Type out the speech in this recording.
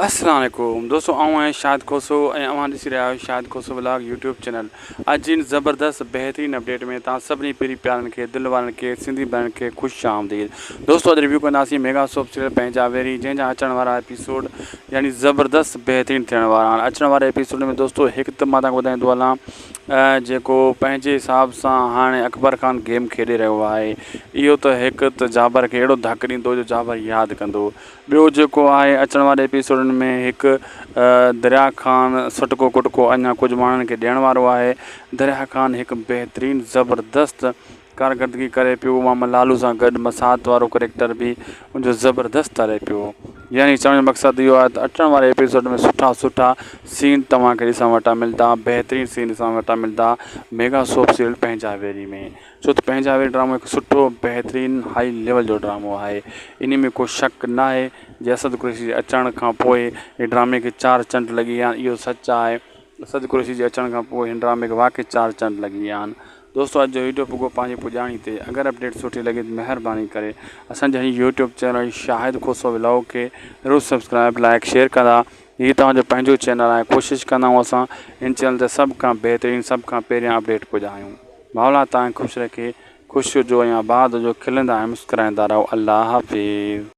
السلام عليڪم دوستو آئون آهيان شاهد کوسو ۽ اوهان ڏسي رهيا آهيو Shahid Khoso vlog YouTube channel اڄ جي زبردست بهترين اپڊيٽ ۾ توهان سڀني پيري پيارن کي دل وارن کي سنڌي ڀائرن کي خوش آمديد دوستو اڄ ريويو ڪنداسين ميگا سوپ سيريل پنهنجا ويري جنهن جا اچڻ وارا ايپيسوڊ يعني زبردست بهترين ٿيڻ وارا آهن اچڻ واري ايپيسوڊ ۾ دوستو هڪ ته مان توهان کي ٻڌائيندو هلان جيڪو پنهنجي حساب سان هاڻي اڪبر خان گيم کيڏي رهيو آهي اهو ته هڪ ته جابر کي اهڙو ڌڪ ڏيندو جو جابر ياد ڪندو ٻيو جيڪو آهي اچڻ واري ايپيسوڊن ۾ هڪ دريا خان سٽڪو ڪٽڪو اڃا ڪجهه ماڻهن کي ڏيڻ وارو آهي. دريا خان هڪ بهترين زبردست ڪارڪردگي ڪري پيو ماما لالو سان گڏ مسات وارو ڪريڪٽر به ان جو زبردست هلي پيو يعني چوڻ جو مقصد اهو آهي ته اچڻ واري ايپيسوڊ ۾ سٺا سٺا سين توهان کي ڏسڻ وٽان ملدا بهترين سين ڏسڻ وٽان ملدا ميگا سوپ سيريل پنهنجا ويري ۾ ڇو ته پنهنجا ويري ڊرامو هڪ سٺو بهترين هائي ليول جو ڊرامو آهي انهي ۾ ڪو شڪ ناهي جي اسد قريشي جي اچڻ کان پوء هن ڊرامي کي چار چنڊ لڳي ويا آهن اهو سچ آهي اسد قريشي جي اچڻ کان پوء هن ڊرامي کي واقعي چار چنڊ لڳي ويا آهن دوستو اڄ جو ويڊيو پڳو پنهنجي پڄاڻي تي اگر اپڊيٽ سٺي لڳي ته مهرباني ڪري اسان جي هن YouTube channel Shahid Khoso vlog کي ضرور سبسڪرائب لائڪ شيئر ڪندا هي توهان جو پنهنجو چينل آهي ڪوشش ڪندا آهيون اسان هن چينل تي سڀ کان بهترين سڀ کان پهريان اپڊيٽ پڄايون مولا توهان کي خوش رکي خوش هجو ۽ آباد هجو کلندا ۽ مسڪرائيندا رهو الله حافظ.